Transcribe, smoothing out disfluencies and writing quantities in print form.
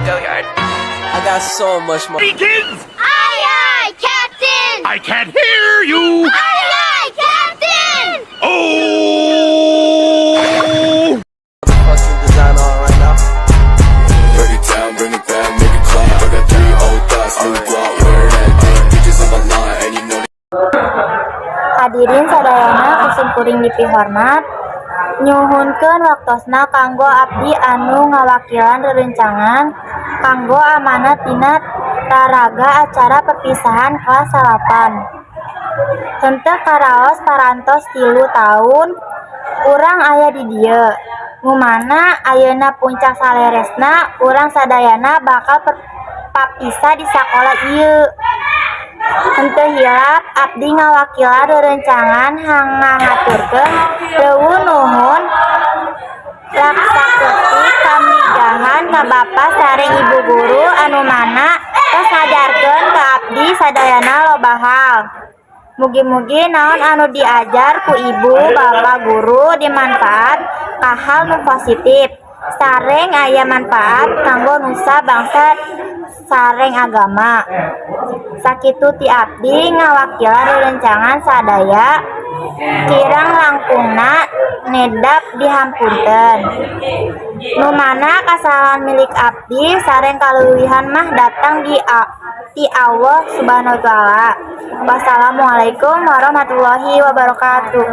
Go yard. I got so much more. Kids! Aye, aye, Captain! I can't hear you! Aye, aye, Captain! Oh! Fucking design on right now. Break it down, bring it back, make it clap. I got three old thoughts, new guap, wear that thing. Bitches on my line, and you know Hadirin sadayana ku simkuring dipihormat, nyuhunkeun waktosna kanggo abdi anu ngawakilan rerencangan kanggo amanat dina raraga acara perpisahan kelas 9. Henteu karaos parantos 3 taun urang aya di dieu. Nu mana ayeuna puncak saleresna urang sadayana bakal papisah di sakola ieu. Henteu hilap abdi ngawakilan rerencangan ngahaturkeun riweuh nuhun laksaketik kamigahan ka Bapa sareng Ibu guru anu mana tos ngajarkeun ka abdi sadayana loba hal. Mugi-mugi naon anu diajar ku Ibu Bapa guru dimanfaat ka hal nu positif sareng aya manfaat kanggo nusa bangsa sareng agama. Sakitu ti abdi ngawakilan rerencangan sadaya, kirang langkungna nedap dihapunten. Nu mana kasalahan milik abdi sareng kaleuwihan mah datang ti Allah Subhanahu wa Ta'ala. Wassalamualaikum warahmatullahi wabarakatuh.